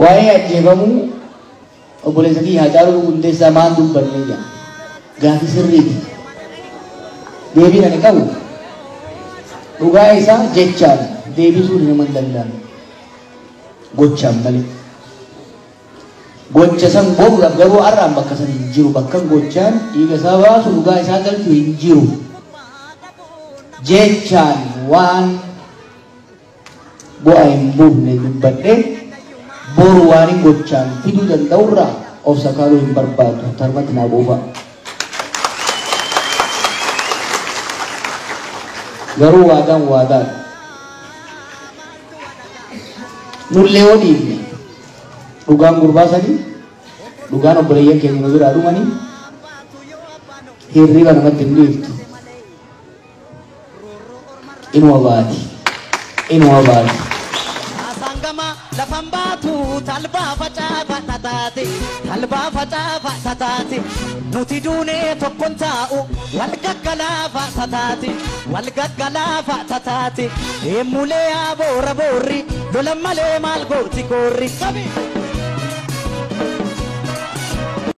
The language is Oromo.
Waa'ee ajjeefamuu obboleessa kiyya Haacaaluu Hundeessaa maal dubbannee jira? Gaafii sirriiti. Deebiin ani qabu dhugaa isaa jechaan deebisuun nama hin danda'amu. Gochaan malee. Gocha san godhuudhaaf garuu har'aan bakka san hin jiru. Bakka gochaan dhiiga isaa baasu dhugaa isaa galchu hin jiru. Jechaan waan bu'aa hin buufne dubbadhee boru waan hin gochaan fiduu danda'urraa of sakaaluu hin barbaadu. Tarmatti naa buufa. Garuu waadaan waadaadha. Nullee yoo dhiifne dhugaan gurbaa sanii, dhugaan obboleeyyan keenya nu biraa dhumanii hirriba namatti hin dhiiftu. Inuma baati. Inuma baati. Asangama lafan baatu talbaa facaafa tataate, talbaa facaafa tataate, nuti duunee tokkon taa'u wal gaggalaafa tataate, wal gaggalaafa tataate, deemulee aboora boorri lolan malee maal gooti koorri qabi.